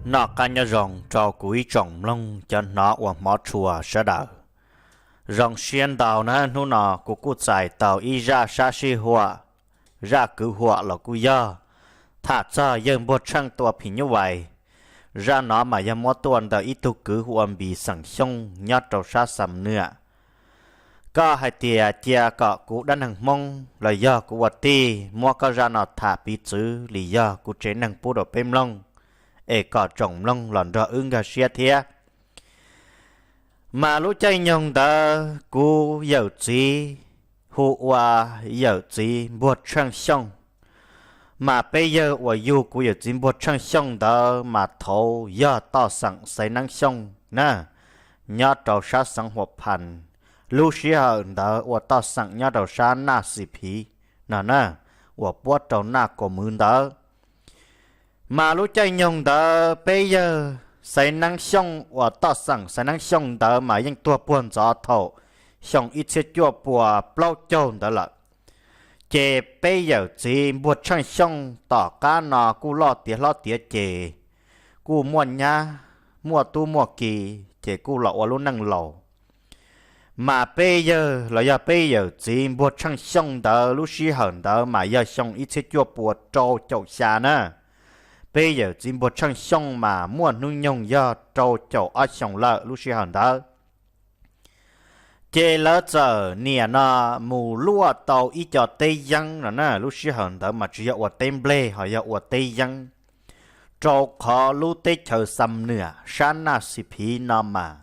Noj qab nyob zoo rau kuv ib tsoom mloog cov hnov uas hmov tshua sawv daws. Zoo siab ntau na, hnub no kuv kuj txais tau ib zaj sab sij huam, zaj kwv huam los kuj yog, tham txog yawg Npuag Tsheej tua phim nyuj vais. Zaj no mas yog muab tuaj ntawm ib tug kwv hu ua Npis xeem Xyooj nyob rau sab Xam Nuam. Koj hais tias cia kom kuv dab neeg Hmoob los yog kuv ua tij muab koj zaj no tham piv txwv li yog kuv tsev neeg pub rau peb mloog, es kom tsoom mloog los nrog wb nkag siab thiab. Mas lub caij nyoog ntawd kuv yawm txiv hu ua yawm txiv Npuag Tsheej Xyooj. Mas peb yawg uas yug kuv yawm txiv Npuag Tsheej Xyooj ntawd mas thaud yog toj xeem Xaiv Neeb Xyooj na, nyob rau sab xeev Huam Phas. Lub sij hawm ntawd ua toj xeem nyob rau sab Naj Xis Phiv no na, uas puab rau Naj Kaus Mwv ntawd. Mas lub caij nyoog ntawd peb yawg Xaiv Neeb Xyooj uas toj xeem Xaiv Neeb Xyooj ntawd mas yeej tuag puag ntxov thaum xyoo ib txhiab cuaj pua plaub caug ntawd lawm. Ces peb yawm txiv Npuag Tsheej Xyooj tom qab no kuj loj tiav hlob tiav ces kuj muaj nyab, muaj tub muaj ki, ces kuj los ua lub neej laus. Mas peb yawg los yog peb yawm txiv Npuag Tsheej Xyooj ntawd lub sij hawm ntawd mas yog xyoo ib txhiab cuaj pua rau caum xya na. Peb yawm txiv Npuag Tsheej Xyooj mas muaj hnub nyoog yog rau caum ob xyoos lawm lub sij hawm ntawd. Ces lawv txawm niam no mus luaj tau ib co teb yeeb no na, lub sij hawm ntawd mas tsis yog ua teb nplej ho yog ua teb yeeb, rau qhov lub teb chaws Xam Nuam sab Naj Xis Phiv no mas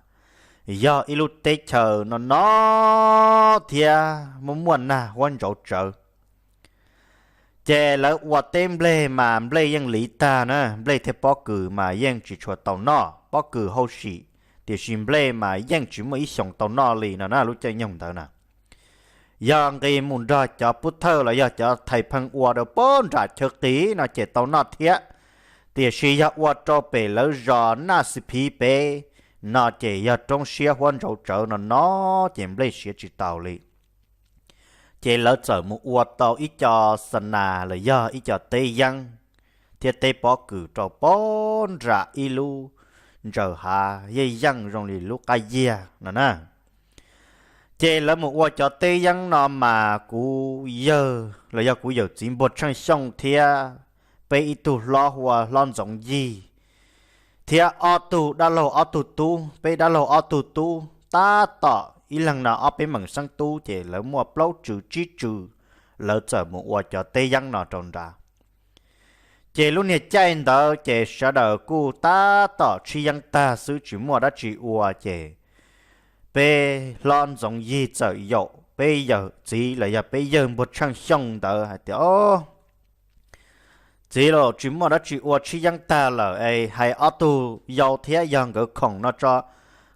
yog ib lub teb chaws no no thiab muaj muaj nag huab ntsauv tsawv. Ces lawv ua teb nplej mas nplej yeej liv tag na, nplej thiab pob kws mas yeej tsis tshua tau noj, pob kws hauj sim, tiam sis nplej mas yeej tsis muaj ib xyoos tau noj li no na lub caij nyoog ntawd na. Yog nqis mus nrog cov pub thawj los yog cov thais pheej ua rau pob nram chaw qis no ces tau noj thiab, tiam sis yog ua rau pem lawv zos Naj Xis Phiv pem no ces yog roob siab huab ntsauv tsawv no no ces nplej siav tsis taus li. Ces lawv txawm mus ua tau ib co xa nas los yog ib co teb yeeb thiab teb pob kws rau pob nram ib lub ntsaws hav yeej yeej zoo li lub qab yiag no na. Ces lawv mus ua cov teb yeeb no mas kuv yawg los yog kuv yawm txiv Npuag Tsheej Xyooj thiab peb ib tug hlob hu ua hlob Ntxoov Yig thiab ob tug dab laug ob tug tub, peb dab laug ob tug tub tab tom ib leeg no ob peb meem xeeb tub ces lawv muaj plaub tsw tsib tsw, lawv txawm mus ua cov teb yeeb no rau nrad. Ces lub niag caij ntawd ces sawv daws kuj tab tom tshib yeeb tag xwb tsis muaj dab tsi ua ces peb hlob Ntxoov Yig txawm yaum peb yawm txiv los yog peb yawg Npuag Tsheej Xyooj ntawd hais tias, O, txiv laus, tsis muaj dab tsi ua tshib yeeb tag lawm es hais ob tug yau thiab yog nkawd khoom no tso.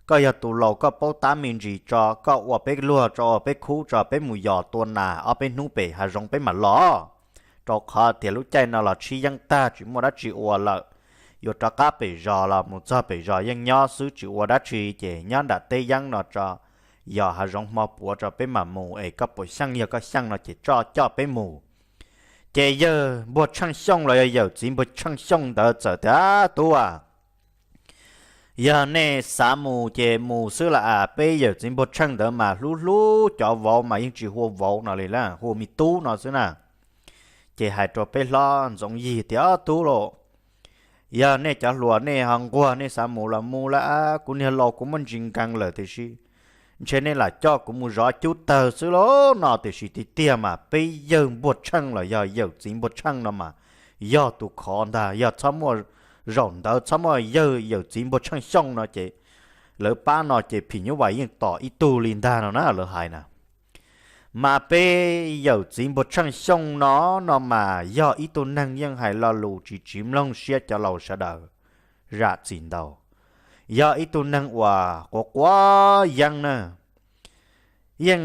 Koj yog tus laus koj paub tab me ntsis tso, koj ua peb luag tso, ua peb khub tso, peb mus yos tua nas ob peb hnub pem hav zoov peb mam los. Rau qhov tias lub caij no los tshib yeeb tag tsis muaj dab tsi ua lawm, yuav rov qab pem zos los mus txog pem zos yeej nyob xwb tsis ua dab tsi ces nyob nram teb yeeb no tso, yos hav zoov hmo puav tso peb mam mus es koj puas xyeej, yog koj xyeej no ces tso coj peb mus. Ces yawg Npuag Tsheej Xyooj los yog yawm txiv Npuag Tsheej Xyooj ntawd txawm tias, Tub a, yog nej xav mus ces mus xwb las as. Peb yawm txiv Npuag Tsheej ntawd mas hlub hlub cov vauv mas yeej tsis hu ua vauv no li, hu ua me tub no xwb na. Ces hais rau peb hlob Ntxoov Yig tias, Tub laus, yog nej cov hluas nej ho nquag nej xav mus los mus las as, kuv niag laus kuv muab ntsis nkees lawm tiam sis ntshe nej lam coj kuv mus zov cub tawg xwb lauj no. Tiam sis tiag tiag mas peb yawg Npuag Tsheej los yog yawm txiv Npuag Tsheej no mas yog tus khov ntag, yog txhob muaj, zaum ntawd txhob muaj yawg yawm txiv Npuag Tsheej Xyooj no ces lawv pab no ces phim nyuj vais yeej tom ib tug li ntag no na lawv hais na. Mas peb yawm txiv Npuag Tsheej Xyooj no, no mas yog ib tug neeg yeej hais lo lus tsis tsiv mloog siab cov laus sawv daws zam txim ntau. Yog ib tug neeg uas quav quav yeeb na, yeej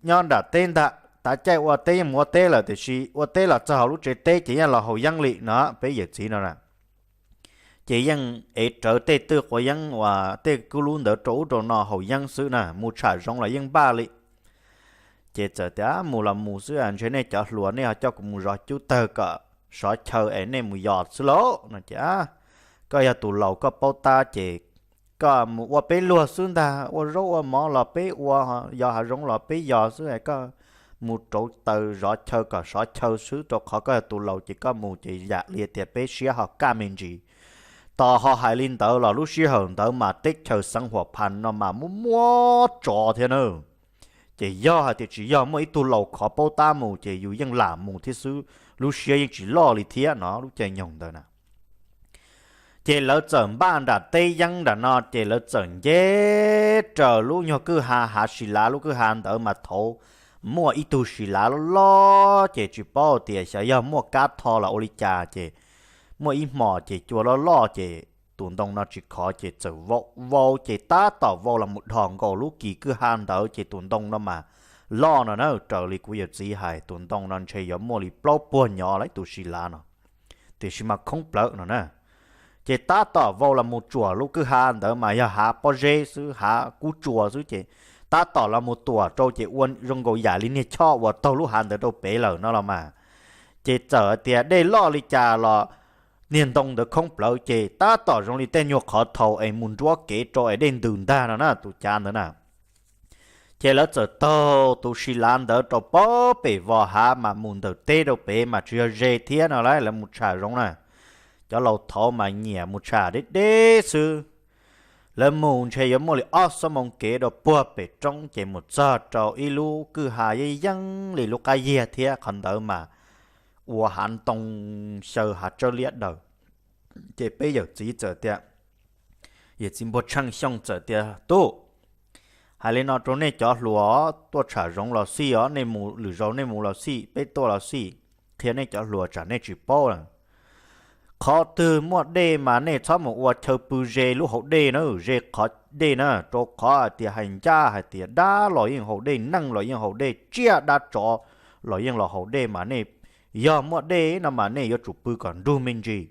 nyob nram teb ntag, tav caij ua teb yeej mus ua teb lawm tiam sis ua teb los txog hauv lub tsev teb ces yeej los haus yeeb li no, peb yawm txiv no na. Ces yeej ev rawv tej twj quav yeeb uas tej kub lub ntawd rau ub rau no haus yeeb xwb na, mus tsham zoov los yeej npaj li. Ces txawm tias, Mus los mus xwb, ntshe nej cov hluas nej ho coj kuv mus zov cub tawg kom sov chaw es nej mus yos xwb lauj no ces koj yog tus laus koj paub tab ces koj mus ua peb luag xwb ntag, ua zaub ua mov los peb ua, yos hav zoov los peb yos xwb, koj mus rauv taws zov chaw kom sov chaw xwb, rau qhov koj yog tus laus ces koj mus ces yam li tias peb siab ho kaj me ntsis. Tos ho hais li ntawd los lub sij hawm ntawd mas teb chaws xeev Huam Phas no mas muaj muab tsov thiab na. Ces yog hais tias tsis yog muaj ib tug laus khov paub tab mus ces yus yeej lam mus thiab xwb, lub siab yeej tsis loj li thiab no lub caij nyoog ntawd na. Ces lawv txawm npaj nram teb yeeb nram no ces lawv txawm nce raws lub nyuag kwj ha, hav si lav lub kwj ha ntawd mas thaud muaj ib tug si lav loj loj ces tsis paub tias xyov yog muaj kab tho los ua li cas ces muaj ib hmos ces cua loj loj ces tus ntoo no tsis khov ces txawm vau vau ces tab tom vau los mus dhos nkaus lub kis kwj ha ntawd ces tus ntoo no mas loj no na, raws li kuv yawm txiv hais tus ntoo no ntshe yuav muaj li plaub puag nyob lawm tus si lav no, tiam sis mas khoob plawv no na. Ces tab tom vau los mus tsuam lub kwj ha ntawd mas yog hav pob zeb xwb, hav kub tsua xwb ces tab tom los mus tuam rau ces ua zoo nkaus yam li niag choj uas taug lub hav ntawd rau pem lawm no los mas. Ces txawm hais tias dej loj li cas los niag ntoo ntawd khoob plawv ces tab tom zoo li tej nyuag qhov thaus es mus nruab kev rau es dej ntws ntag no na tus cav ntawd na. Ces lawv txawm taug tus si lav ntawd rau pem vos hav mas mus ntawm teb rau pem mas tsis yog ze thiab no lauj, lawv mus tsham zoov na. Cov laus thaud mas nyiam mus tsham deb deb xwb. Lawv mus ntshe yuav muaj li ob xuab moos kev rau puag pem roob ces mus txog rau ib lub kwj ha yeeb yeeb li lub qab yiag thiab qhov ntawd mas ua hav ntoo xyaw hav tsawb liab daws. Ces peb yawm txiv txawm tias, yawm txiv Npuag Tsheej Xyooj txawm tias, Tub, hais li no rau nej cov hluas, tuaj tsham zoov los xij os, nej mus lwm zaus nej mus los xij, peb tuaj los xij, qhia nej cov hluas tsam nej tsis paub lawm. Qhov twg muaj dej mas nej txhob mus ua chaw pw ze lub hauv dej na, ze qhov dej na, rau qhov hais tias hais ncaj hais tias dab los yeej haus dej, neeg los yeej haus dej, tsiaj dab tsov los yeej los haus dej mas nej, yog muaj dej no mas nej yuav tsum pw kom nrug me ntsis,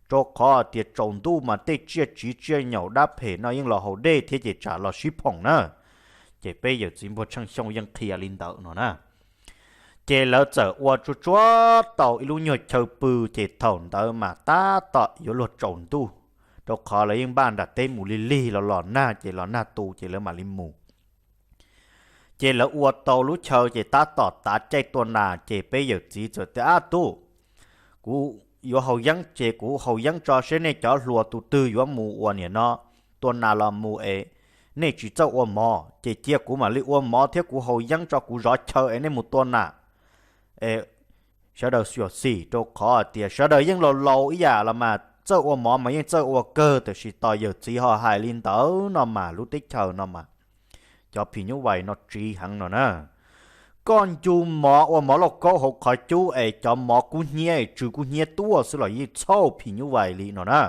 rau qhov tias tsaus ntuj mas tej tsiaj tsiv tsiaj nyaum dab phem no yeej los haus dej thiab ces tsam los sib phoom na. Ces peb yawm txiv Npuag Tsheej Xyooj yeej qhia li ntawd no na. Ces lawv txawm ua tsuag tsuag tau ib lub nyuag chaw pw, ces thaum ntawd mas tab tom yuav luag tsaus ntuj, rau qhov lawv yeej npaj nram teb mus lig lig los los nag, ces los nag tu ces lawv mam li mus. Ces lawv ua tau lub chaw ces tab tom tav caij tua nas, ces peb yawm txiv txawm tias, Ab tub, kuv yuav haus yeeb ces kuv haus yeeb tso seb nej cov hluas tus twg yuav mus ua niam no tua nas los mus es nej tsis txawj ua mov ces cia kuv mam li ua mov thiab kuv haus yeeb tso kuv zov chaw es nej mus tua nas es sawv daws xyuam xim, rau qhov tias sawv daws yeej laus laus ib yam los mas txawj ua mov mas yeej txawj ua kawg, tiam sis tos yawm txiv ho hais li ntawd no mas lub teb chaws no mas cov phim nyuj vais no tsiv heev no na. Koj ncu mov ua mov lauj kaub hauv qhov cub es cov mov kub hnyiab es tsw kub hnyiab tuaj xwb los yeej txhauj phim nyuj vais li no na.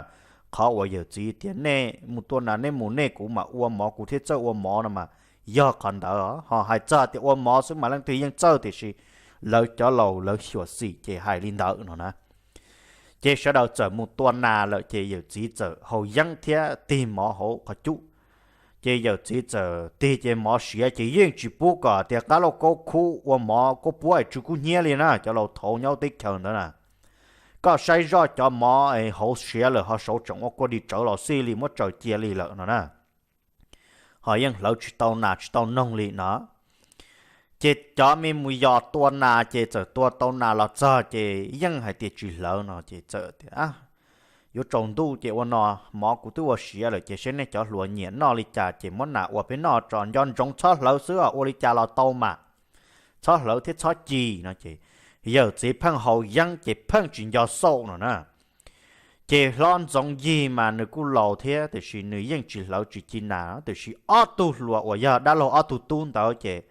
Qhov uas yawm txiv tias nej mus tua nas nej mus nej kuv mam ua mov kuv thiaj txawj ua mov no mas yog qhov ntawd, ho hais txog tias ua mov xwb mas leej twg yeej txawj, tiam sis lawv cov laus lawv xyuam xim ces hais li ntawd no na. Ces sawv daws txawm mus tua nas lawm ces yawm txiv txawm haus yeeb thiab tig mov hauv qhov cub. Ces yawm txiv txawm tig ces mov siav ces yeej tsis pub kom tias qab lauj kaub khub ua mov kaub puab es tsw kub hnyiab li na, cov laus thaud nyob teb chaws ntawd na. Koj saib zoj cov mov es hauv siav lawm ho saud tseem ua kua dig tsawv los xij li, muab tsaws cia li lawm no na. Ho yeej hlawv tsis tau nas tsis tau noog li no. Ces cov me mus yos tua nas ces txawm tua tau nas los txog ces yeej hais tias tsis hlawv no ces txawm tias yuav tsaus ntuj ces ua no, mov kuv twb ua siav lawm ces seb nej cov hluas nyiam noj li cas ces muab nas ua peb noj tso, nco ntsoov txhob hlawv xwb os, ua li cas los tau mas, txhob hlawv thiab txhob ci no ces yawm txiv pheej haus yeeb ces pheej tsis nco xauj no na. Ces hlob Ntxoov Yig mas nws kuj laus thiab tiam sis nws yeej tsis hlawv tsis ci nas, tiam sis ob tug hluas uas yog dab laug ob tug tub ntawd ces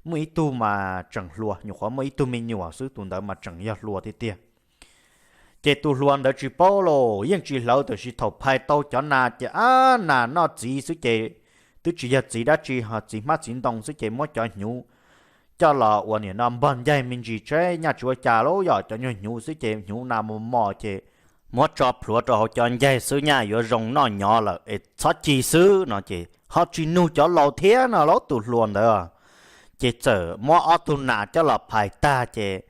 muaj ib tug mas tseem hluas, nyuam qhuav muaj ib tug me nyuam xwb, tus ntawd mas tseem yog hluas tiag tiag. Ces tus hluas ntawd tsis paub los yeej tsis hlawv, tiam sis thaum phais tau cov nas ces ab nas noj txiv xwb ces twb tsis yog txiv dab tsi ho txiv hmab txiv ntoo xwb ces muab cov hnyuv coj los ua niam no npog ncaig me ntsis, tseeb nyaj tsis ua cas lauj, yog cov nyuag hnyuv xwb ces hnyuv nas mos mos ces muab tso plhuav rau hauv cov ncaig xwb nyaj yuav zoo noj nyov lawm es txhob ci xwb no ces ho tsis nug cov laus thiab no lauj, tus hluas ntawd. Ces txawm muab ob tug nas coj los phais tag ces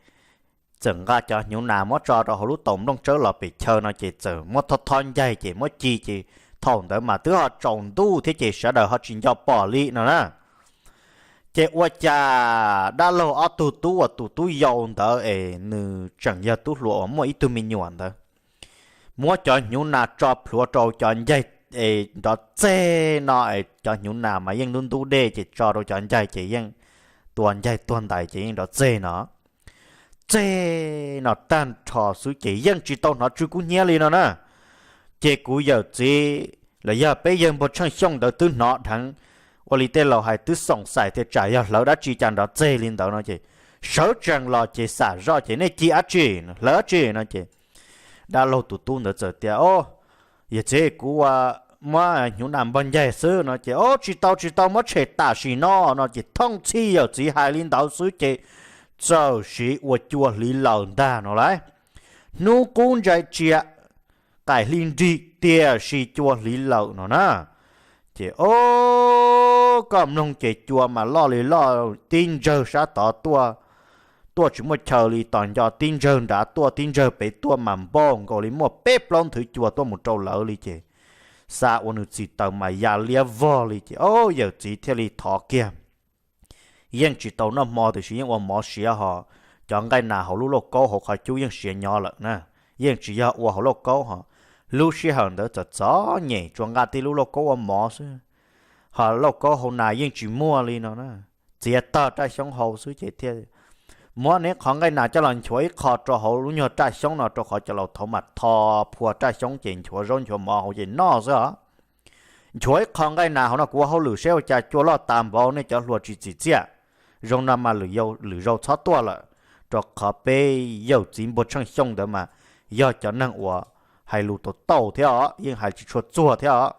txawm nqa cov hnyuv nas muab tso rau hauv lub taus nplooj tsawb los pem chaw no ces txawm muab thob thob ncaig ces muab ci ces thaum ntawd mas twb ho tsaus ntuj thiab ces sawv daws ho tsis nco pom li no na. Ces ua cas dab laug ob tug tub uas tus tub yau ntawd es nws tseem yog tub hluas uas muaj ib tug me nyuam ntawd, muab cov hnyuv nas tso plhuav rau cov ncaig es nrov txeg no es cov hnyuv nas mas yeej ntub ntub dej ces tso rau cov ncaig ces yeej tua ncaig tuag ntais ces yeej nrov txeg no. Txeg no tag nrho xwb ces yeej tsis tau hnov tsw kub hnyiab li no na. Ces kuv yawm txiv los yog peb yawg Npuag Tsheej Xyooj ntawd twb hnov dheev, ua li tej laus hais twb xoom xais tias tsam yog hlawv dab tsi cas nrov txeg li ntawd no ces sawv tsees los ces xam zoj ces nej ci dab tsi, hlawv dab tsi no ces dab laug tus tub ntawd txawm tias, O, yawm txiv, kuv ua muab hnyuv nas npog ncaig xwb no ces, O, tsis tau tsis tau, muab tshem tam sim no no ces thooj txhij yawm txiv hais li ntawd xwb ces txawm siv ua cua hliv lawm ntag no lauj. Hnub qub ntsais tsiaj, qaim hli nrig tiam sis cua hliv lawm no na. Ces o, koj mloog ces cua mas loj li loj tib ntsawg sab tod tuaj, tuaj tsis muaj chaw li, tos nco tib ntsawg nrad tuaj tib ntsawg pem tuaj mas npaum nkaus li muaj peb plaub nthwv cua tuaj mus rau lawv li ces xa ua nws txim taws mas ya liab vog li ces o, yawm txiv thiaj li thov kiag. Yeej tsis tau noj hmo tiam sis yeej ua mov siav ho cov nqaij nas hauv lub lauj kaub hauv qhov cub yeej siav nyo lawm na. Yeej tsis yog ua hauv lauj kaub ho, lub sij hawm ntawd txom txom nyem tsuas nqa tib lub lauj kaub ua mov xwb, ho lauj kaub hauv nas yeej tsis muaj li no na. Txiav tog raj xyoob hau xwb ces thiaj muab neb qhov nqaij nas coj los nchuav ib qho rau hauv lub nyuag raj xyoob no rau qhov cov laus thaud mas tho phua raj xyoob ces nchuav zaub nchuav mov hauv ces noj xwb os. Nchuav ib qho nqaij nas hauv no kuv ua hauj lwm seb ua cas cua loj tas npaum nej cov hluas tsis txim txiaj. Zoo no mas lwm zaus txhob tuaj lawm, rau qhov peb yawm txiv Npuag Tsheej Xyooj ntawd mas yog cov neeg uas hais lus tau tau thiab os, yeej hais tsis tshua txuag thiab os.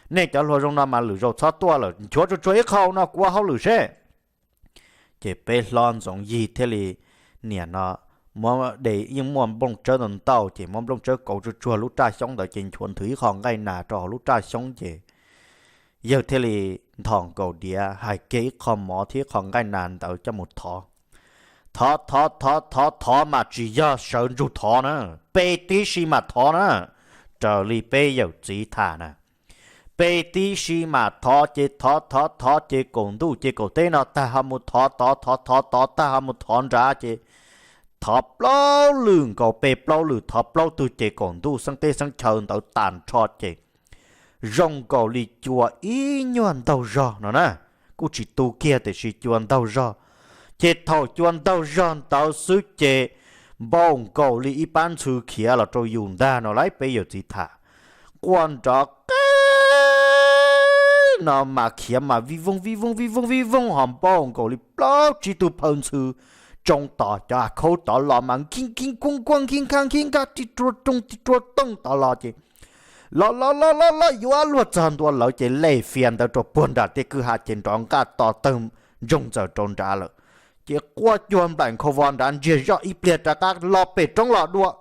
Nej cov hluas zoo no mas lwm zaus txhob tuaj lawm, nchuav tsuag tsuag ib qho no kuv ua hauj lwm seb. Ces peb hlob Ntxoov Yig thiaj li niam no muab de, yeej muaj nplooj tsawb ntau ntau ces muab nplooj tsawb kauv tsuag tsuag lub raj xyoob ntawd ces nchuav nthwv ib qho nqaij nas rau hauv lub raj xyoob ces yawg thiaj li nthos nkaus diav hais kiag ib qho mov thiab ib qho nqaij nas ntawd coj mus thov. Thov thov thov thov thov mas tsis yog sawv ntsug thov na, pe tib si mas thov na, raws li peb yawm txiv tham na. Pe tib si mas thov ces thov thov thov ces kaum ntuj ces kaum teb no tag ho mus thov tod thov thov tod tag ho mus thov nrad ces thov plaub lwm nkaus peb plaub lwm thov plaub tug ces kaum ntuj xeeb teb xeeb chaw ntawd tas nrho ces zoo nkaus li cua ib nyuag ntaug zog no na. Kuj tsis tu kiag tiam sis cua ntaug zog. Ces thaum cua ntaug zog ntawd xwb ces npaum nkaus li ib pab ntxhw khiav los rau yus ntag no lauj, peb yawm txiv tham. Quaj nrov qeeb no mas khiav mas vij vooj vij vooj vij vooj vij vooj ho npaum nkaus li plaub tsib tug phaw ntxhw tsoo tos cov av khaub tod los mas nkig nkig kuaj kuaj nkig nkag nkig nkag tig rua rooj tig rua tooj tod los ces los los los los los yuav luag txog ntua lawv ces lej fias ntawd rau puag nram tej kwj ha ces nrov nqaj to tawg ntsoog ntxaws rau nrad lawm. Ces quaj cuag nplaim nkhaus vos nrad ntsiag zoj ib pliag rov qab los pem roob los dua.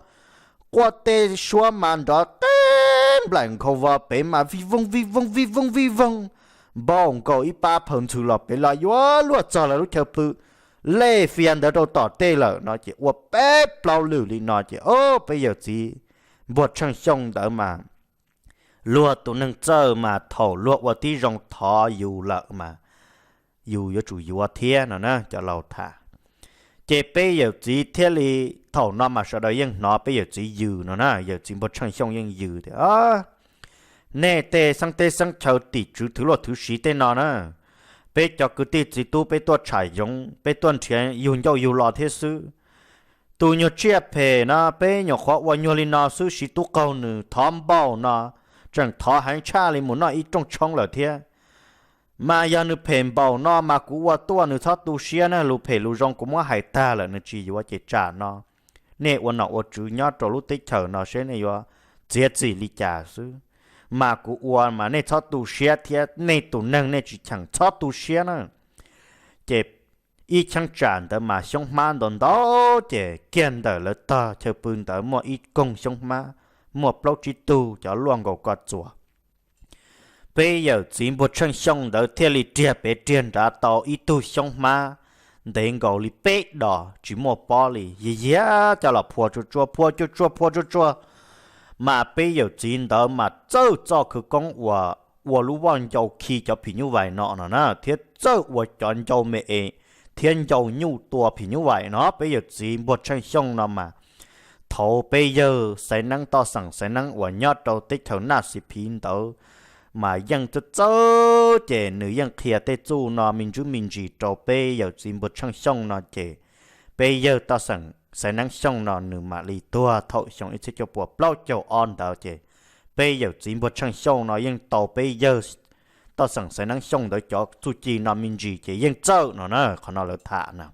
Quaj tej suab mas nrov qeeb nplaim nkhaus vos pem mas vij vooj vij vooj vij vooj vij vooj npaum nkaus ib pab phaw ntxhw los pem los yuav luag txog lawv lub chaw pw. Lej fias ntawd rau tom tej lawm no ces ua peb plaub lwm li no ces o, peb yawm txiv Npuag Tsheej Xyooj ntawd mas luag tus neeg txawj mas thaum luag ua tib zoo thov yus lawm mas yus yuav tsum yuav thiab no na cov laus tham. Ces peb yawm txiv thiaj li, thaum no mas sawv daws yeej hnov peb yawm txiv yws no na, yawm txiv Npuag Tsheej Xyooj yeej yws tias, Nej tej xeeb teb xeeb chaw tim tswv thwv luaj thwv siv tej no na, peb cov kwv tij txiv tub peb tuaj tsham yoov peb tuaj nrhiav yug ncauj yug lo thiab xwb. Tus nyuag tsiaj phem no peb nyuam qhuav ua nyuag li no xwb siv tub qaug nws thov npaum no, tseem thov heev tshaj li mus noj ib rooj tshoob lawm thiab. Mas yog nws phem npaum no mas kuv ua tuaj nws txhob tu siab na, lus phem lus zoo kuv muab hais tag lawm nws tsis yuav ces tsam no nej ua nom ua tswv nyob rau lub teb chaws no seb nej yuav txiav txim li cas xwb. Mas kuv ua mas nej txhob tu siab thiab nej tus neeg nej tsis cheem txhob tu siab na. Ces ib cheeb tsam ntawd mas xyoob hmab ntau ntau ces kiag ntawm lawv tog chaw pw ntawd muaj ib koog xyoob hmab, muaj plaub tsib tug cov luaj nkaus ko txuas. Peb yawm txiv Npuag Tsheej Xyooj ntawd thiaj li riag pem riag nrad tau ib tug xyoob hmab ntev nkaus li peb dos tsis muaj pob li, yig yig coj los phua tsuag tsuag, phua tsuag tsuag, phua tsuag tsuag, mas peb yawm txiv ntawd mas txawj txoj khawv koob uas ua lub voj ncau khi cov phim nyuj vais no no na, thiab txawj ua cov ncau me es thiab ncau nyuj tua phim nyuj vais no. Peb yawm txiv Npuag Tsheej Xyooj no mas thaum peb yawg Xaiv Neeb, toj xeem Xaiv Neeb uas nyob rau teb chaws Naj Xis Phiv ntawd mas yeej txawj txawj, ces nws yeej qhia tej txuj no me ntsis me ntsis rau peb yawm txiv Npuag Tsheej Xyooj no ces peb yawg toj xeem Xaiv Neeb Xyooj no nws mam li tuag thaum xyoo ib txhiab cuaj puas plaub caug ob ntawd ces peb yawm txiv Npuag Tsheej Xyooj no yeej tau peb yawg toj xeem Xaiv Neeb Xyooj ntawd cov txuj ci no me ntsis ces yeej txawj no na, qhov no lawv tham na.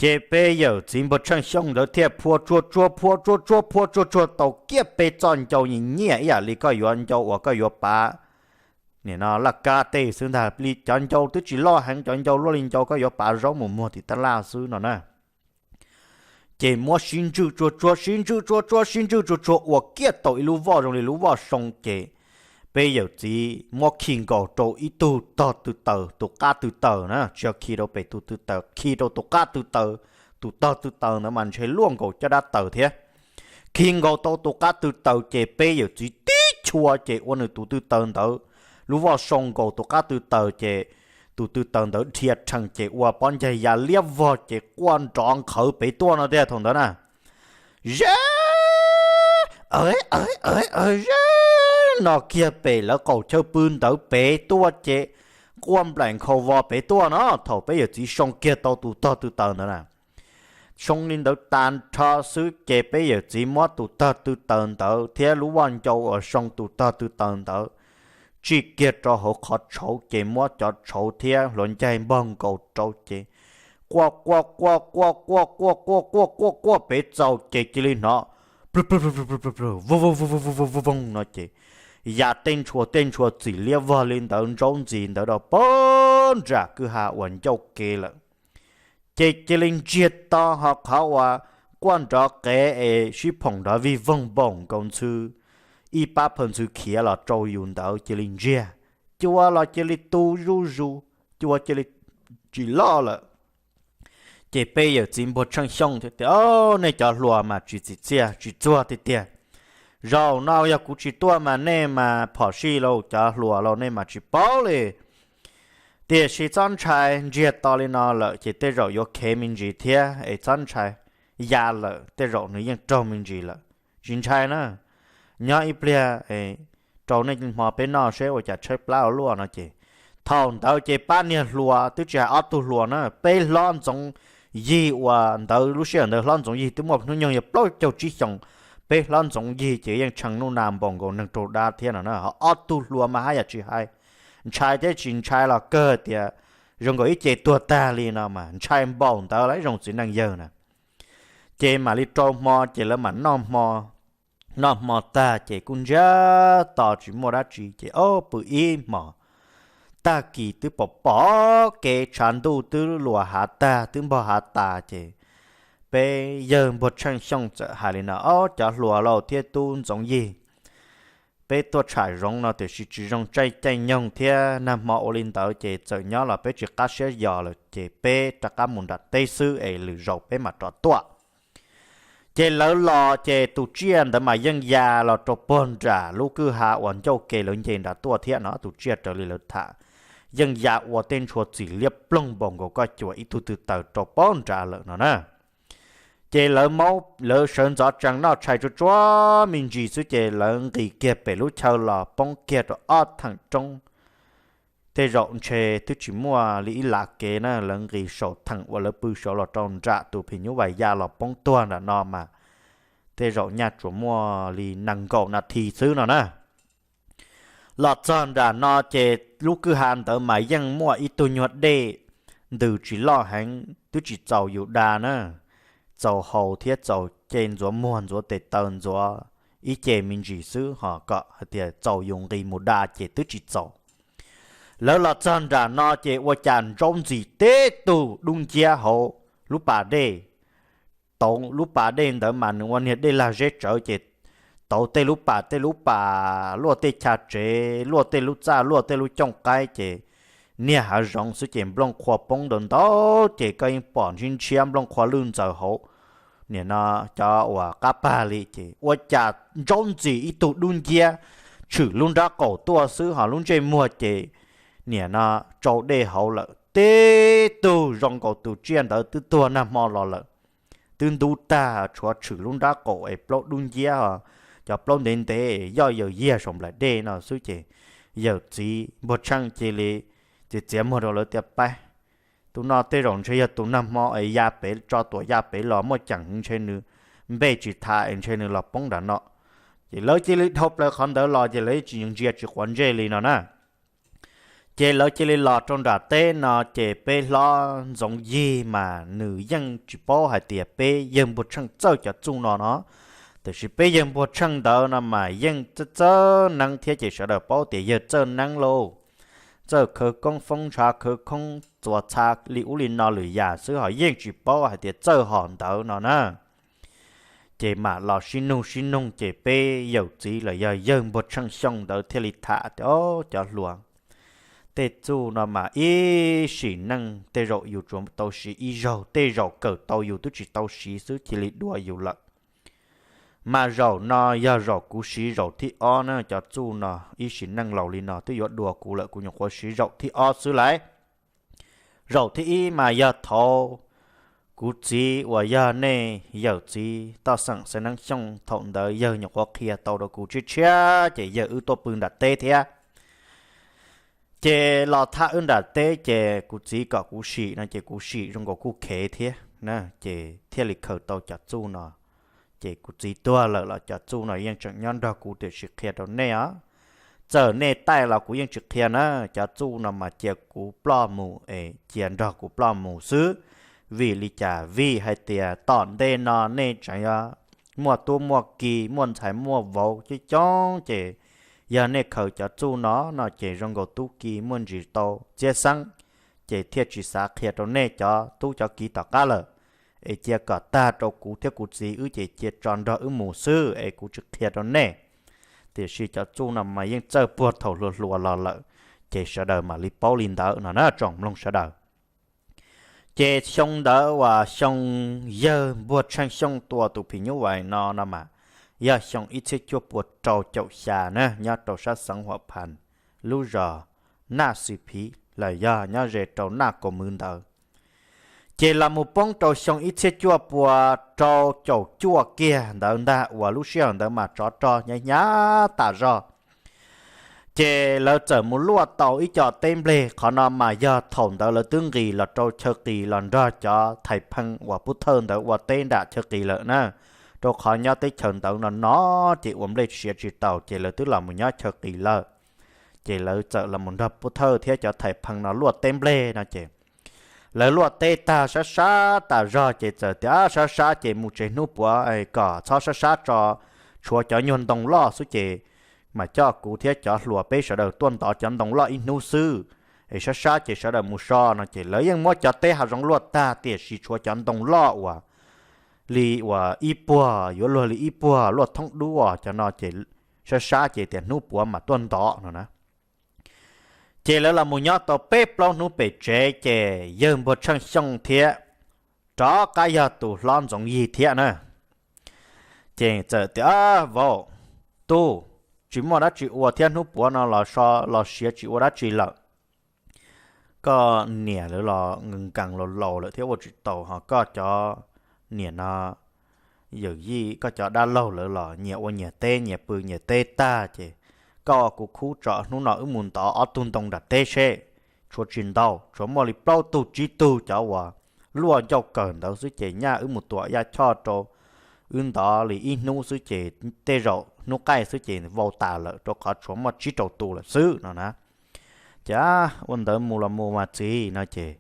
Ces peb yawm txiv Npuag Tsheej Xyooj ntawd thiaj phua tsuag tsuag, phua tsuag tsuag, phua tsuag tsuag tau kiag peb txoj ncau nyiam nyiam ib yam li koj yuav ncau uas koj yuav pav nim no laj kab tej xwb ntag li. Cov ncau twb tsis loj heev, cov ncau luaj li ncau koj yuav pav zaub mus muag tim tab laj xwb no na. Ces muab sib ntswj tsuag tsuag, sib ntswj tsuag tsuag, sib ntswj tsuag tsuag ua kiag tau ib lub voj zoo li lub voj soo ces peb yawm txiv muab khi nkaus rau ib tug tog tw taws, tus qab tw taws na, tsis yog khi rau pem tus tw taws, khi rau tus qab tw taws. Tus tog tw taws ntawd mas ntshe luaj nkaus caj dab taws thiab. Khi nkaus tau tus qab tw taws ces peb yawm txiv tib chua ces ua nws tus tw taws ntawd lub voj soo nkaus tus qab tw taws ces tus tw taws ntawd dhia rhees ces ua pob ncaig ya liab vog ces quaj nrov nqhawv pem tuaj no tiag thaum ntawd na. Ze, ze no kiag pem lawv qaum chaw pw ntawd pem tuaj ces quaj nplaim nkhaus vos pem tuaj no. Thaum peb yawm txiv soo kiag tau tus tog tw taws ntawd na, soo li ntawd tas nrho xwb ces peb yawm txiv muab tus tog tw taws ntawd thiab lub voj ncau uas soo tus tog tw taws ntawd tsij kiag rau hauv qhov tshauv ces muab cov tshauv thiab hluav ncaig npog nkaus rau ces quaj quaj quaj quaj quaj quaj quaj quaj quaj quaj pem txaus ces cia li hnov plu plu plu plu plu plu plu voo voo voo voo voo voo voo no ces ya tej ntshua tej ntshua txim liab vog li ntawd ntsaub ntxis ntawd rau pem nram kwj ha uas ncauj ke lawm. Ces cia li ntsiag to ho qhov uas quaj nrov qev es sib phoom nrov vij voog npaum nkaus ntxhw ib pab phaw ntxhw khiav los rau yus ntawd cia li ntsiag, cua los cia li tu zuj zus, cua cia li tsis loj lawm. Ces peb yawm txiv Npuag Tsheej Xyooj thiaj tias, O, nej cov hluas mas tsis txim txiaj tsis txuag tiag tiag. Zaum no yog kuv tsis tuaj mas nej mas phom sij lauj, cov hluas lauj, nej mas tsis paub li. Tiam sis txhob ntshai, ntsiag to li no lawm ces tej zaum yuav khev me ntsis thiab es txhob ntshai, ya lawm tej zaum nws yeej raug me ntsis lawm. Tsis ntshai na, nyob ib pliag rau nej hmo peb noj seb ua cas tshaib plab ua luaj no ces. Thaum ntawd ces pab niag hluas twb tsis hais ob tug hluas na, peb hlob ntxoov yig uas ntawd lub sij hawm ntawd hlob ntxoov yig twb muaj hnub nyoog yog plaub caug tsib xyoos. Peb hlob ntxoov yig ces yeej tshee nuj nas npaum nkaus neeg raug dab thiab no na, ho ob tug hluas mas haj yam tsis hais, ntshai thiab tsis ntshai los kawg tias zoo nkaus ib ce tuag tag li no mas ntshai npaum ntawd lawm zoo txiv neej yawg na. Ces mam li rau hmo ces lawv mam noj hmo. Noj hmo tag ces kuj ntsiag to tsis muaj dab tsi ces ob pw ib hmos, tag kis twb pom pom kev tshav ntuj twb luas hav tag twb npog hav tas ces peb yawg Npuag Tsheej Xyooj txawm hais li no, Ob, cov hluas lauj thiab tub ntxoov yig, peb tuaj tsham zoov no tiam sis tsis zoo tseej caij nyoog thiab nag hmo ua li ntawd ces txawm nyob los peb tsis qab siab yos lawm ces peb rov qab mus nram teb xwb es lwm zaus peb mam rov tuaj. Ces lawv los ces tus tsiaj ntawd mas yeej ya los rau puag nram lub kwj ha uas ncauj ke lawv nce nram tuaj thiab no, tus tsiaj raws li lawv tham yeej ya ua tej ntshua txim liab ploog npaum nkaus koj cuam ib tug tw taws rau puag nrad lawm no na. Ces lawv maub lawv sawv ntxov tsees noj tshais tsuag tsuag me ntsis xwb ces lawv nqis kiag pem lub chaw los poob kiag rau ob theem roob. Tej zaum ntshe twb tsis muaj li ib lav kev na, lawv nqis saum theem uas lawv pw saud los rau nram tus phim nyuj vais ya los poob tuag nram no mas tej zaum nyaj tsuas muaj li nees nkaum nas this xwb no na. Los txog nram no ces lub kwj ha ntawd mas yeej muaj ib tug nyuag dej ntws tsis loj heev, twb tsis txaus yus da na, txaus haus thiab txaus ce ntxuav muag ntxuav tes taw ntxuav ib ce me ntsis xwb ho kom hais tias txaus yus nqis mus da ces twb tsis txaus. Lawv los txog nram no ces ua cas ntsaub ntxis teb tug dub nciab hauv lub pas dej. Tauv lub pas dej ntawd mas nws ua niag dej lag zeb tsawv ces tauv tej lub pas tej lub pas, luaj tej chav tsev, luaj tej lub txaj, luaj tej lub cooj qaib ces niag hav zoov xwb ces nplooj qhuav poob ntau ntau, ces koj yeej pom ntshiab ntshiab nplooj qhuav lwj ntxaws hauv, nim no cov uas qab pag li ces ua cas ntsaub ntxis ib tug dub nciab tshwm lub nrab qaum tuaj xwb ho lub ntsej muag ces nim no tsau dej hauv lawm. Tib tug zoo nkaus tus tsiaj ntawd twb tuag nag hmo los lawm, twb ntub tag, tshuav tshwm lub nrab qaum es plaub dub nciab, cov plaub ntev ntev yoj yaws yiag saum nplaim dej no xwb ces yawm txiv npuag tsheej cia li txiav txiav muag rau lawv tias, Pab, tus no tej zaum ntshe yog tus nag hmo es ya pem tso tuam ya pem los muaj ceem ntshe nws npej tsis tham es ntshe nws los poob nram no. Ces lawv cia li dhau plaws qhov ntawd los ces lawv tsis ntsia tsis quav ntsej li no na. Ces lawv cia li los rau nram teb no ces peb hlob Ntxoov Yig mas nws yeej tsis paub hais tias peb yawg npuag tsheej txawj cov txuj no no, tiam sis peb yawg npuag tsheej ntawd no mas yeej txawj txawj neeb thiab ces sawv daws paub tias yawg txawj neeb lauj, txawj khawv koob foob ntshav khawv koob txuas txha li ub li no lwm yam xwb ho yeej tsis paub hais tias txawj hom ntawd no na. Ces mam los sib nug sib nug ces peb yawm txiv los yog yawg npuag tsheej Xyooj ntawd thiaj li tham tias, Au, cov hluas, tej txuj no mas ib sim neej tej zaum yus tsuas tau siv ib zaug, tej zaum kawm tau yus twb tsis tau siv xwb cia li dua yus lawm. Mas zaum no yog zaum kuv siv zaum thib ob na, cov txuj no ib sim neej laus li no twb yuav dua kuv lawm, kuv nyuam qhuav siv zaum thib ob xwb lauj. Zaum thib ib mas yog thaum kuv txiv uas yog nej yawm txiv Toj Xeem Xeeb Neeb Xyooj thaum ntawd yawg nyuam qhuav qhia tau rau kuv tshiab tshiab ces yawg wb tuaj pw nram teb thiab. Ces los thaj wb nram teb ces kuv txiv kom kuv sim no ces kuv sim zoo nkaus kuj khev thiab na, ces thiaj li khaws tau cov txuj no. Ces kuv txiv tuag lawm los cov txuj no yeej tseem nyob nrog kuv tiam sis qhia rau nej os. Txawm nej taij los kuv yeej tsis qhia na, cov txuj no mas cia kuv ploj mus es cia nrog kuv ploj mus xwb. Vim li cas? Vim hais tias tom ntej no nej tseem yuav muaj tub muaj ki, muaj ntxhais muaj vauv coob coob ces yog nej khaws cov txuj no no ces zoo nkaus tub ki muaj ntsis tau txiab xeeb, ces thiaj tsis xav qhia rau nej cov tub cov ki tom qab lawm. Es cia kom tag rau kuv thiab kuv txiv wb ces cia tso nrog wb mus xwb es kuv tsis qhia rau nej. Tiam sis cov txuj no mas yeej txawj puag thaum hluas hluas los lawm, ces sawv daws mam li paub li ntawd no na tsoom mloog sawv daws. Ces xyoo ntawd uas xyoo yawg npuag tsheej Xyooj tua tus phim nyuj vais no no mas yog xyoo ib txhiab cuaj pua rau caum xya na, nyob rau sab xeev Huam Phas, lub zos Naj Xis Phiv los yog nyob ze rau Naj Kaus Mwv ntawd. Ces los mus poob rau xyoo ib txhiab cuaj pua rau caum cuaj kiag ntawd ntag uas lub sij hawm ntawd mas tsov rog hnyav hnyav tas zog. Ces lawv txawm mus luaj tau ib co teb nplej, qhov no mas yog thaum ntawd lawv twb nqis los rau chaw qis los nrog cov thais pheej uas pub thawj ntawd ua teb nram chaw qis lawm na, rau qhov nyob teb chaws ntawd no no ces ua nplej siav tsis taus ces lawv twb los mus nyob chaw qis lawm. Ces lawv txawm los mus nrog pub thawj thiab cov thais pheej no luaj teb nplej no ces lawv luaj teb tag sab sab tas zog ces txawm tias sab sab ces mus tsev hnub puav kom txhob sab sab tso, tshuav cov nyuag ntoo loj xwb ces mas coj kuv thiab cov hluas peb sawv daws tuaj ntov cov ntoo loj ib hnub xwb. Es sab sab ces sawv daws mus so no ces lawv yeej muab cov teb hav zoov luaj tag tiam sis tshuav cov ntoo loj uas li uas ib puag, yuav luag li ib puag luaj thoob dub os, cov no ces sab sab ces tias hnub puav mas tuaj ntov no na. Ces lawv los mus nyob tau peb plaub hnub pem tsev ces yawg npuag tsheej Xyooj thiab rov qab yog tus hlob Ntxoov Yig thiab na. Ces txawm tias, Vauv, tub, tsis muaj dab tsi ua thiab hnub puav no los so los siav tsis ua dab tsi lawm. Koj niam lawv los nkees laus laus lawm thiab ua tsis taus ho koj cov niam no yawm yij koj cov dab laug lawv los nyias ua nyias teb nyias pw nyias teb tag ces koj ua kuv khub tso hnub no wb mus ntov ob tug ntoo nram teb seb. Tshuav tsis ntau, tshuav muaj li plaub tug tsib tug cov uas luaj ncauj kawg ntawd xwb ces nyaj wb mus tuam yaj choj rau wb ntov li ib hnub xwb ces tej zaum hnub qaij xwb ces vau tas lawm rau qhov tshuav muaj tsib rau tus lawm xwb no na. Ces ua ntawd mus los mus mas txiv no ces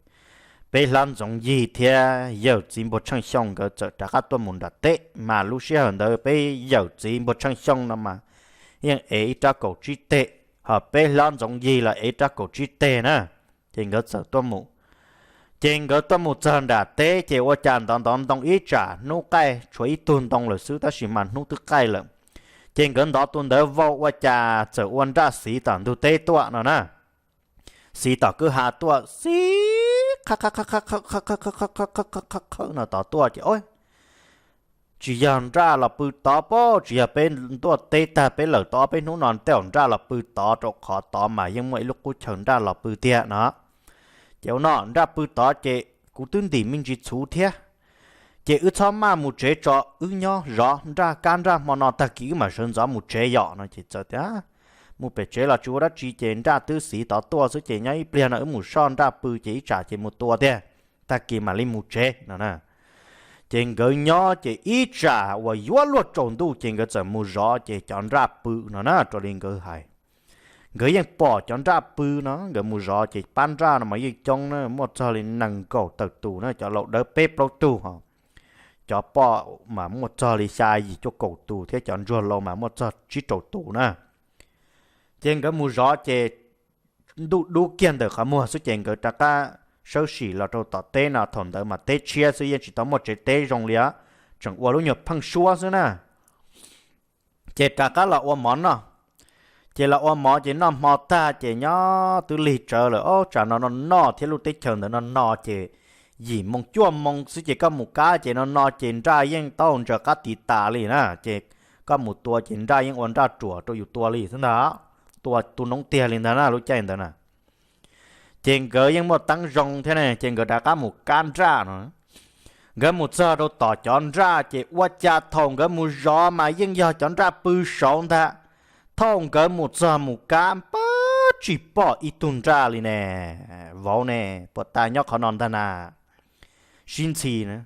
peb hlob Ntxoov Yig thiab yawm txiv Npuag Tsheej Xyooj nkawd txawm rov qab tuaj mus nram teb mas lub sij hawm ntawd peb yawm txiv Npuag Tsheej Xyooj no mas yeej ev ib rab kaum tsib teg, ho peb hlob Ntxoov Yig los ev rab kaum tsib teg na. Ces nkawd txawm tuaj mus, ces nkawd tuaj mus txog nram teb ces ua cas ntov ntov ntoo ib tsam hnub qaij tshuav ib tug ntoo lawm xwb tab sis mas hnub twb qaij lawm. Ces nkawd ntov tus ntawd vau ua cas txawm ua nraj xiv tom ntug teb tuaj no na. xiv tom kwj ha tuaj xiv qhawb qhawb qhawb qhawb qhawb qhawb qhawb qhawb qhawb qhawb no tod tuaj ces, tsis yog nraj los pw tod pob, tsis yog peb ntuaj teb tag peb lawm tau ob peb hnub no tej zaum nraj los pw tod rau qhov tod mas yeej muaj ib lub qub chaw nraj los pw tiag no. Ces ua no nraj pw tod ces kuv twb ntim me ntsis txhuv thiab, ces wb txhob maj mus tsev tso, wb nyob zov nraj kab nraj hmo no tag kis wb mam sawv ntxov mus tsev yom no ces txawm tias mus pem tsev los tsis ua dab tsi ces nraj twb xiv tod tuaj xwb ces nyob ib pliag no wb mus soj nraj pw ces ib tsam ces mus tua tiag, tag kis mam li mus tsev no na. Ces nkawd nyob ces ib tsam uas yuav luag tsaus ntuj ces nkawd txawm mus zov ces cov nraj pw no na raws li nkawd hais. Nkawd yeej pom cov nraj pw no, nkawd mus zov ces pab nraj no mas yeej coob na, muaj txog li nees nkaum tawm tus na, cov laus dawb peb plaub tug ho, cov poj mas muaj txog li xya yim cuaj kaum tus thiab cov ntsuag laus mas muaj txog tsib rau tus na. Ces nkawd mus zov ces ntuj dub kiag ntawm qhov muag xwb ces nkawd rov qab sawb sim los rau tom teb no, thaum ntawd mas teb tshiab xwb yeej tsis tau muaj tsev teb zoo li os, tseem ua lub nyuag pheej suab xwb na. Ces rov qab los ua mov noj. Ces los ua mov ces noj hmo tag ces nyob twb lig tsawv lawm, ob tsam no no no thiab lub teb chaws ntawd no no ces yim moo cuaj moo xwb ces koj mus kab ces no no ces nraj yeej tau ntsaws qab tiv tas li na, ces koj mus tua ces nraj yeej ua nraj ruam rau yus tua li xwb ntag, tua tu noob tiag li ntag na lub caij ntawd na. Ces nkawd yeej muaj teeb zoo thiab ne, ces nkawd rov qab mus kab nraj no. Nkawd mus txog rau tom cov nraj ces ua cas thaum nkawd mus zov mas yeej yog cov nraj pw saud ntag. Thaum nkawd mus txog mus kab pab tsis pom ib tug nraj li ne. Vauv ne, puas tas nyob qhov no ntag na? Sib ntxhi na,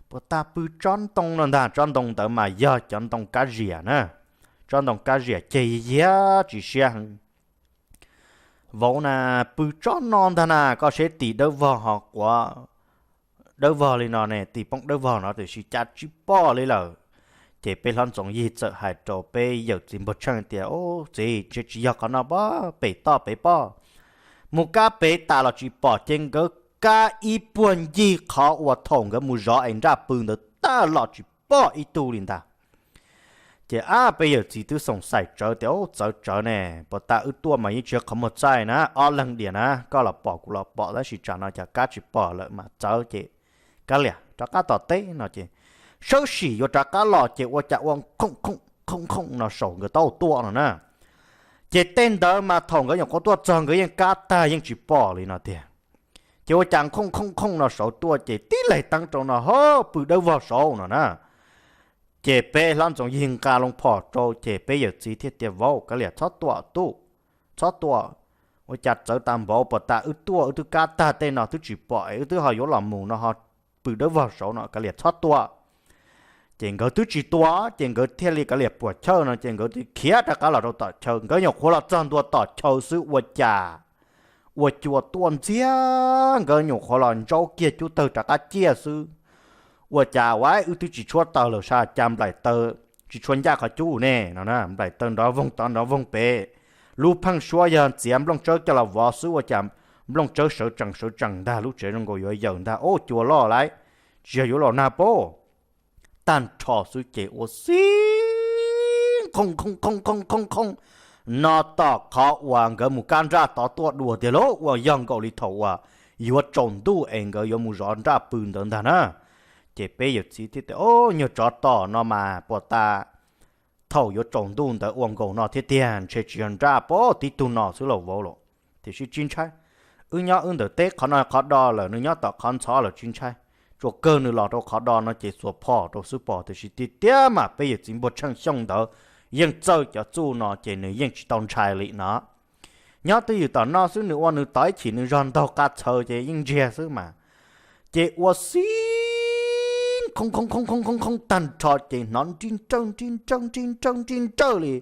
puas tas pw tsob ntoo no ntag, tsob ntoo ntawd mas yog cov ntoo kab zias na. Tsob ntoo kab zias ceg yiag tsis siab heev. Vauv na, pw tsob no ntag na, koj seb tim dawb vog ho quav dawb vog li no ne, tim poob dawb vog no tiam sis cas tsis pom li lawm. Ces peb hlob Ntxoov Yig txawm hais rau peb yawm txiv Npog Tsheej tias, Ub txiv, ntshe tsis yog qhov no pob, pem toj pem pob. Mus kab pem tas los tsis pom, ces nkawd kab ib puag ncig qhov uas thaum nkawd mus zov es nraj pw ntawd tag los tsis pom ib tug li ntag. Ces ab peb yawm txiv twb xoom xaim tsawv tias, Ub txawv tsawv ne, puas tas wb tuaj mas yeej tsis yog qhov muag txaij na, ob leeg diam na, koj los pom kuv los pom tab sis tsam no cas kab tsis pom lawm mas txawv ces kav liam rov qab tom teb no ces sawb sim yuav rov qab los ces ua cas ua khooj khooj khooj khooj no saum nkawd taub hau tuaj no na. Ces tej ntawd mas thaum nkawd nyuam qhuav tuaj txog nkawd yeej kab tag yeej tsis pom li no tiag. Ces ua cas khooj khooj khooj no saud tuaj ces tib leeg teeb rau no ho pw dawb vog saud no na. Ces peb hlob Ntxoov Yig nqa loo phom rau ces peb yawm txiv thiaj tias, Vauv, kav liam txhob tua tub, txhob tua. Ua cas txawv tas npaum, puas tas wb tuaj wb twb kab tag tej no twb tsis pom es wb twb ho yuav los mus no ho pw dawb vog saud no, kav liam txhob tua. Ces nkawd twb tsis tua, ces nkawd thiaj li kav liam puam chawj no ces nkawd thiaj khiav rov qab los rau tom chaw. Nkawd nyuam qhuav los txog ntua tom chaw xwb ua cas ua cua tuaj ntxiag, nkawd nyuam qhuav los ntsaub kiag cub tawg rov qab ciaj xwb. Ua cas ua wb twb tsis tshuab taws lawm sas cas nplaim taws tsis tshua ncaj qhov cub ne no na, nplaim taws nrov voog tod nrov voog pem. Lub pheej suab yog txiav nplooj tsawb coj los vov xwb ua cas nplooj tsawb sawv tsees sawv tsees ntag, lub tsev zoo nkaus yuav yawm ntag, ub cua loj lauj, tsis yog yuav los nag pob. Tag nrho xwb ces ua xib khooj khooj khooj khooj khooj no tom qhov uas nkawd mus kab nraj tod tuaj dua tiag lauj, ua yog nkaus li thaum uas yuav tsaus ntuj es nkawd yuav mus zov nraj pw ntawd ntag na. Ces peb yawm txiv thiaj tias, Ub, nyuag tsov tom no mas puas tas thaum yuav tsaus ntuj ntawd ua nkaus no thiab tiag, ntshe tsis yog nraj pob, tib tug no xwb los vauv los. Tiam sis tsis ntshai, wb nyob wb ntawm teb, qhov no qhov do lawm, nws nyob tom qhov ntxhov lawm tsis ntshai. Tsuas kawg nws los rau qhov do no ces xuas phom rau xwb pom, tiam sis tiag tiag mas peb yawm txiv Npog Tsheej Xyooj ntawd yeej txawj cov txuj no ces nws yeej tsis tau ntshai li no. Nyob twj ywm tom no xwb nws ua nws tod ib chim nws zog ntaug qa txhaws ces yeej ntsiag xwb mas. Ces ua xib khooj khooj khooj khooj khooj khooj tag nrho ces hnov nrij nrawj nrij nrawj nrij nrawj nrij nrawj li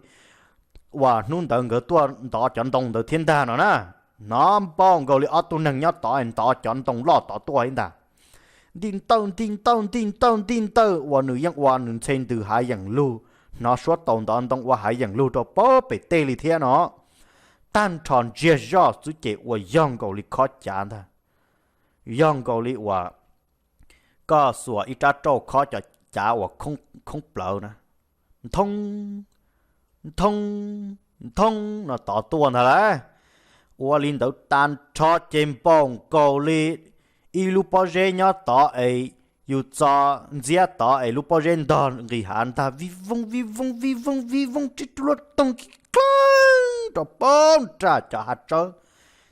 uas hnub ntawd nkawd tuaj ntov cov ntoo ntawd thiab ntag no na. Hnov npaum nkaus li ob tug neeg nyob tod ntov cov ntoo loj tod tuaj ib ntag. Nti ntawj nti ntawj nti ntawj nti ntawj uas nws yeej ua nws ntxhe ntws hav yeem lug, hnov suab taus ntov ntoo ua hav yeem lug rau pab pem tej li thiab no. Tag nrho ntsiag zoj xwb ces ua yog nkaus li khob cav ntag, yog nkaus li uas koj xuas ib rab rauj khob cov cav uas khoob plawv na, nthoob nthoob nthoob no tod tuaj ntag lauj. Ua li ntawd tag nrho ces npaum nkaus li ib lub pob zeb nyob tod es yus txo ntxiab tod es lub pob zeb ntog nqis hav ntag, vij voog vij voog vij voog vij voog, ri luaj toog ki kheej rau poob nram cov hav tsawb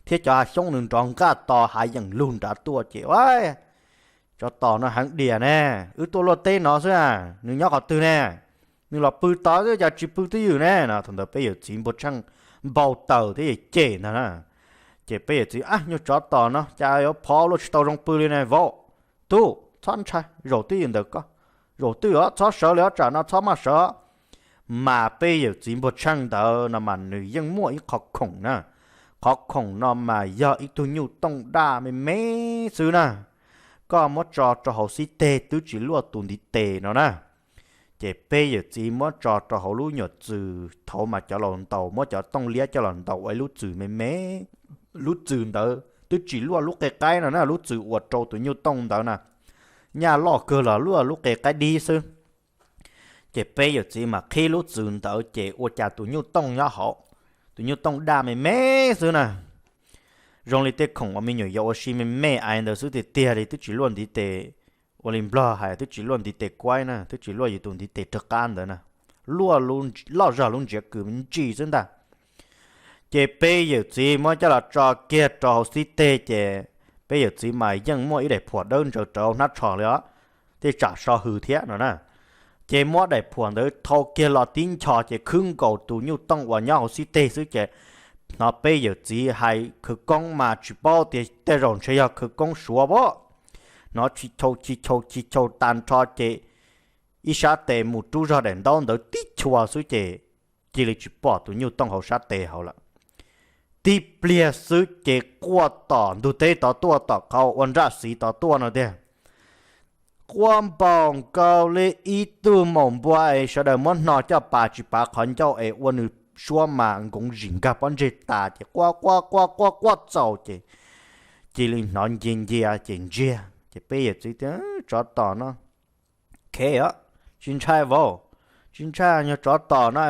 thiab cov hav xyoob nws nrov nqaj to hav yeem lug nrad tuaj ces, tsov tom no heev diam ne, wb tuaj luaj teb no xwb, nws nyob qhov twg ne? Nws los pw tod xwb cas tsis pw twj ywm ne no. Thaum ntawd peb yawm txiv npau tsheej npau taws thiab yawm cem ntag na. Ces peb yawm txiv, ab, nyuag tsov tom no cas yuav phov luaj tsis tau zoo pw li ne vauv. Tub, txhob ntshai, zaum twj ywm ntawm koj, zaum twj ywm os, txhob sawv li os, tsam no txhob maj sawv. Mas peb yawm txiv npau tsheej ntawd no mas nws yeej muaj ib qho khoom na. Qhov khoom no mas yog ib tug nyuj tooj daj me me xwb na. Koj muab tso rau hauv xib teg twb tsis luaj tus ntiv tes no na. Ces peb yawm txiv muab tso rau hauv lub nyuam txwm, thaum ub mas cov laus ntaus, muab cov tooj liab coj los ntaus ua ib lub txwm me me. Lub txwm ntawd twb tsis luaj lub qe qaib no na, lub txwm uas rau tus nyuj tooj ntawd na, nyaj loj kawg los luaj lub qe qaib dib xwb. Ces peb yawm txiv mas qhib lub txwm ntawd ces ua cas tus nyuj tooj nyob hauv, tus nyuj tooj daj me me xwb na. Zoo li tej khoom uas me nyuam yaus ua si me me ais ntawd xwb tiag tiag li, twb tsis luaj ntiv tes, ua li Nplog hais twb tsis luaj ntiv tes kuaib na, twb tsis luaj yus tus ntiv tes rov qab ntawd na, luaj loj zog lub ntsiav kws ntsis xwb ntag. Ces peb yawm txiv muab coj los tso kiag rau hauv xib teg ces peb yawm txiv mas yeej muaj ib daim phuam dawb ntsaws rau hnab tsho li os, tej tsam so hws thiab no na. Ces muab daim phuam ntawd thau kiag los tib nchos ces khwb nkaus tus nyuj tooj uas nyob hauv xib teg xwb ces hnov peb yawm txiv hais khawv koob mas tsis paub tias tej zaum ntshe yog khawv koob suav pab. Hnov chis chau chis chau chis chau tag nrho ces ib sab tes mus rub zog daim ntaub ntawd tib chua xwb ces cia li tsis pom tus nyuj tooj hauv sab tes hauv lawm. Tib pliag xwb ces quaj tom ntug teb tod tuaj, tom qhov ua nraj xiv tod tuaj no tiag. Quaj npaum nkaus li ib tug maum npua es sawv daws muab hno coj pas tsis pav qhov ncauj es ua nws suab mas nkoov zim nkag pob ntseg tas ces quaj quaj quaj quaj quaj txaus ces cia li hnov ncia ncia ces ntsiag ces peb yawm txiv tias, Tsov tom no khev os, tsis ntshai vauv, tsis ntshai, nyuag tsov tom no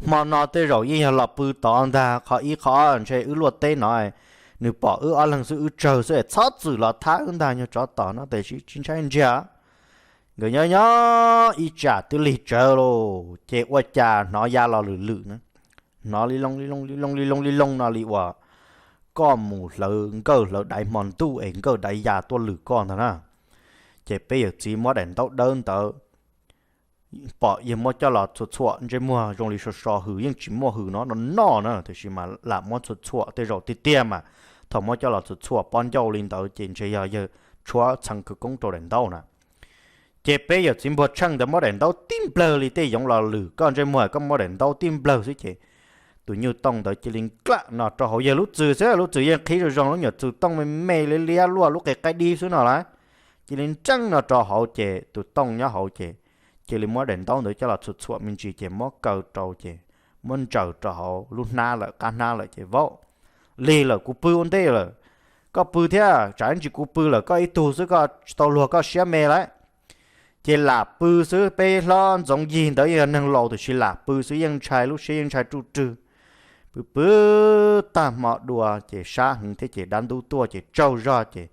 hmo no tej zaum yeej yog los pw tod ntag, qhov ib qhov ob ntshe wb luaj teb no nws pom wb ob leeg xwb, wb tsawg xwb es txhob txwm los thab wb ntag, nyuag tsov tom no tiam sis tsis ntshai ntsiag. Nkawd nyob nyob ib tsam twb lig tsawv lauj ces ua cas hnov ya los lwm lwm na, hnov li loo li loo li loo li loo li loo no li uas koj mus hlawv nkawj hlawv daiv hmo ntuj es nkawj daiv ya tuaj lwm koj ntag na. Ces peb yawm txiv muab daim ntaub dawb ntawd pom yawg muab coj los txhuam txhuam ntsej muag zoo li so so hws, yeej tsis muaj hws no no noj na, tiam sis mas lam muab txhuam txhuam tej zaum tiag tiag mas thaum muab coj los txhuam txhuam pob ncauj li ntawd ces ntshe yog yawg tshuab txheev khawv koob rau daim ntaub na. Ces peb yawm txiv npuag tsheej ntawd muab daim ntaub tib nplawg li tej yoov los lwm koj ntsej muag, koj muab daim ntaub tib nplawg xwb ces tus nyuj tooj ntawd cia li nqaj no rau hauv yawg lub txwm xwb, lub txwm yeej qhib zoo zoo, lub nyuam txwm tooj me me liab liab luaj lub qe qaib dib xwb no lauj. Cia li nreeb no rau hauv ces tus tooj nyob hauv ces cia li muab daim ntaub ntawd coj los txhuam txhuam me ntsis ces muab kaw rau ces muab ntsaws rau hauv lub hnab lawm, qab hnab lawm ces vauv, lig lawm, kuv pw ua ntej lawm, koj pw thiab, tsam ib ntsis kuv pw lawm koj ib tug xwb koj tsis tau luag koj siab me lauj. Ces lam pw xwb, peb hlob Ntxoov Yig ntawd yog neeg laus tiam sis lam pw xwb yeej ntshai, lub siab yeej ntshai ruj rwg. Pw pw tag hmo dua ces sab heev thiab ces dab ntub tuaj ces tsaug zog ces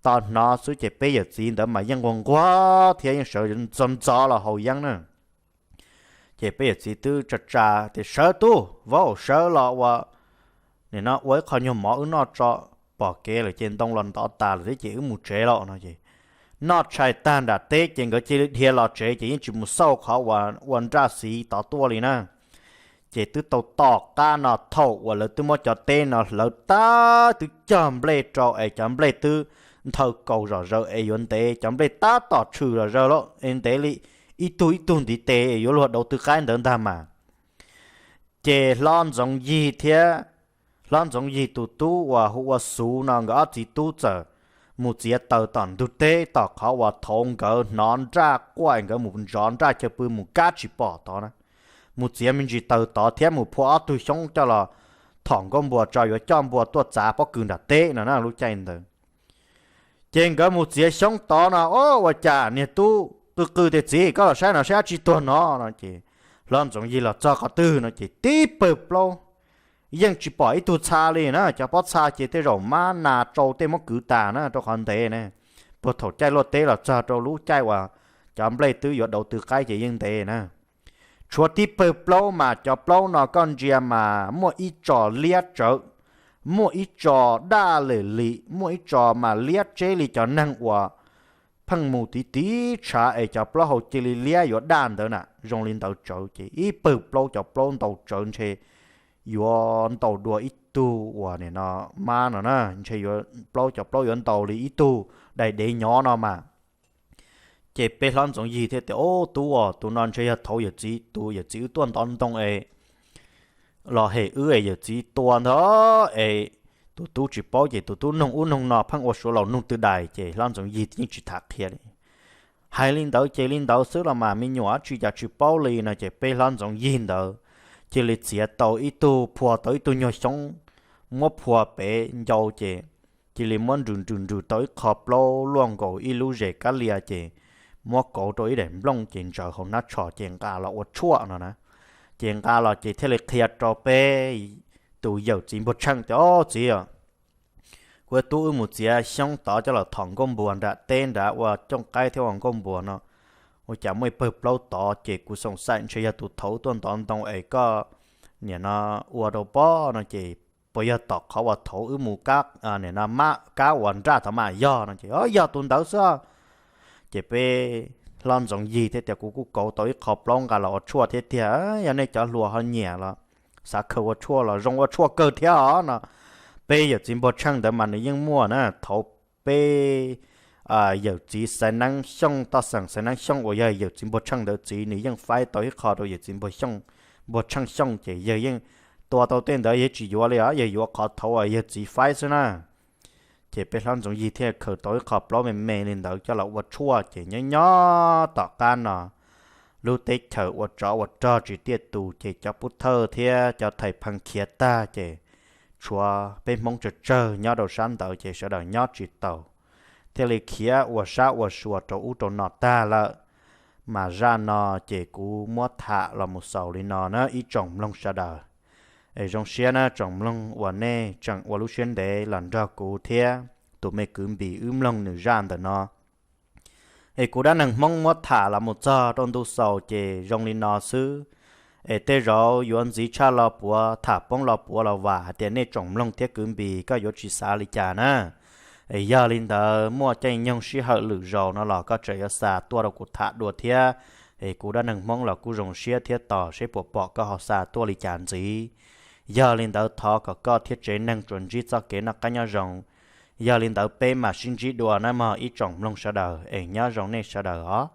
tos hnov xwb ces peb yawm txiv ntawd mas yeej nquag nquag thiab yeej sawv ntxov ntxov los haus yeeb na. Ces peb yawm txiv twb tsa tsa tias, Sawv tub, vauv, sawv los ua, nim no ua ib qho nyuag mov wb noj tso, pom kev lawm ces ntoo los ntov tas lawm thiab ces wb mus tsev lawm no ces noj tshais tag nram teb ces nkawd cia li dhia los tsev ces yeej tsis mus xauj qhov uas ua nraj xiv tod tuaj li na. Ces twb tau tom qab no thaum uas lawv twb muab cov teb no hlawv tag twb cog nplej rau es cov nplej twb nthaw kaus zom zaws es yuav ntev, cov nplej tab tom tshwm zom zaws lawm es ntev li ib tug ib tug ntiv tes es yuav luag dauv tw qaib ntawd ntag mas. Ces hlob Ntxoov Yig thiab, hlob Ntxoov Yig tus tub uas hu ua Xuv no nkawd ob txiv tub txawm mus txiav taws tom ntug teb tom qhov uas thaum nkawd hnov nraj quaj nkawd mus ntsov nraj chaw pw mus kab tsis pom tod na. Mus txiav me ntsis taws tod thiab mus phua ob tug xyoob coj los thom nkauj npua tso yuav coj npua tuaj txav pob kws nram teb no na lub caij ntawd. Ces nkawd mus txiav xyoob tod no, o, ua cas niag tub qw qw tias, Txiv, koj los saib no saib dab tsi tuag no no ces hlob Ntxoov Yig los txog qhov twg no ces tib pawg plaub yeej tsis pom ib tug txha li na. Cov pob txha ces tej zaum mab nas tsau tej muab kwv tas na rau qhov ntev ne. Puag thaum caij luaj teb los txog rau lub caij uas cov nplej twb yuav dauv tw qaib ces yeej ntev na. Tshuav tib pawg plaub mas cov plaub no koj ntsia mas muaj ib tso liab tsawv, muaj ib tso daj lem lim, muaj ib tso mas liab tseb li cov neeg uas pheej mus tiv tiv tshav es cov plaub hau cia li liab yuav daj ntawd na. Zoo li ntawd tsawv ces ib pawg plaub cov plaub ntau tsawv ntshe yuav ntau dua ib tug uas nim no mab no na, ntshe yuav plaub cov plaub yuav ntau li ib tug dais dev nyov no mas. Ces peb hlob Ntxoov Yig thiaj tias, Ob, tub os, tus no ntshe yog thaum yawm txiv, tus yawm txiv wb tuaj ntov ntoo es los hem wb es yawm txiv tua ntag es tus tub tsis paub ces tus tub nug ub nug no pheej ua suav laus nug twg dais ces hlob Ntxoov Yig yeej tsis tham qhia li. Hais li ntawd ces li ntawd xwb los mas me nyuam dab tsi cas tsis paub li no ces peb hlob Ntxoov Yig ntawd cia li txiav tau ib tug, phua tau ib tug nyuag xyoob, muab phua pem ncau ces cia li muab nrws nrws nrws tau ib qho plaub luaj nkaus ib lub zes kab lia ces muab kauv rau ib daim nplooj ces ntsaws hauv hnab tsho ces nqa los ua tshuaj no na. Ces nqa los ces thiaj li qhia rau peb tus yawm txiv Npuag Tsheej tias, Ob txiv, kuv tub wb mus txiav xyoob tod coj los thom nkauj npuas nram teb nrad ua cooj qaib thiab ua nkauj npuas no, ua cas muaj ib pawg plaub tod ces kuv xoom xaim ntshe yog tus thaum tuaj ntov ntoo es koj nim no ua rau pob no ces puas yog tom qhov uas thaum wb mus kab, nim no kab uas nraj tod mas yog no ces, Ob, yog tus ntawd xwb. Ces peb hlob Ntxoov Yig thiaj tias, Kuv kuj kauv tau ib qho plaub nqa los ua tshuaj thiab tiag, yog nej cov hluas ho nyiam los xav khaws ua tshuaj los zoo ua tshuaj kawg thiab os no. Peb yawm txiv Npuag Tsheej ntawd mas nws yeej muaj na, thaum peb yawm txiv Xaiv Neeb Xyooj, toj xeem Xaiv Neeb Xyooj uas yog yawm txiv Npuag Tsheej ntawd txiv nws yeej faib tau ib qho rau yawm txiv Npuag Xyooj, Npuag Tsheej Xyooj ces yawg yeej tua tau tej ntawd yawg tsis yuav li os, yawg yuav qhov thaum uas yawg txiv faib xwb na. Ces peb hlob Ntxoov Yig thiaj khaws tau ib qho plaub me me li ntawd coj los ua tshuaj ces nyob nyob tom qab no lub teb chaws ua tsov ua rog tsis tiaj tus ces cov pub thawj thiab cov thais phees khiav tag ces tshuav peb Hmoob tsawg tsawg nyob rau sab ntawd ces sawv daws nyob tsis taus, thiaj li khiav ua sab ua sua rau ub rau no tag lawm. Mas zaj no ces kuv muab tham los mus xaus li no na ib tsoom mloog sawv daws. Es zoo siab na tsoom mloog uas nej tseem ua lub siab ntev los nrog kuv thiab tus me kwv Npis wb mloog nws zaj ntawm no. Es kuv dab neeg Hmoob muab tham los mus txog rau ntu xaus ces zoo li no xwb. Es tej zaum yuav ntxiv tshaj lo puav, tham poob lo puav los vam hais tias nej tsoom mloog thiab kwv Npis koj yuav tsis xav li cas na. Es yog li ntawd muaj caij nyoog sij hawm lwm zaus no los koj tseem yuav xa tuaj rau kuv tham dua thiab. Es kuv dab neeg Hmoob los kuj zoo siab thiab tos seb puas pom koj ho xa tuaj li cas ntxiv. Yog li ntawd thov kom koj thiab tsev neeg tsuas ntsib txoj kev noj qab nyob zoo. Yog li ntawd peb mam sib ntsib dua na mog ib tsoom mloog sawv daws es nyob zoo nej sawv daws os.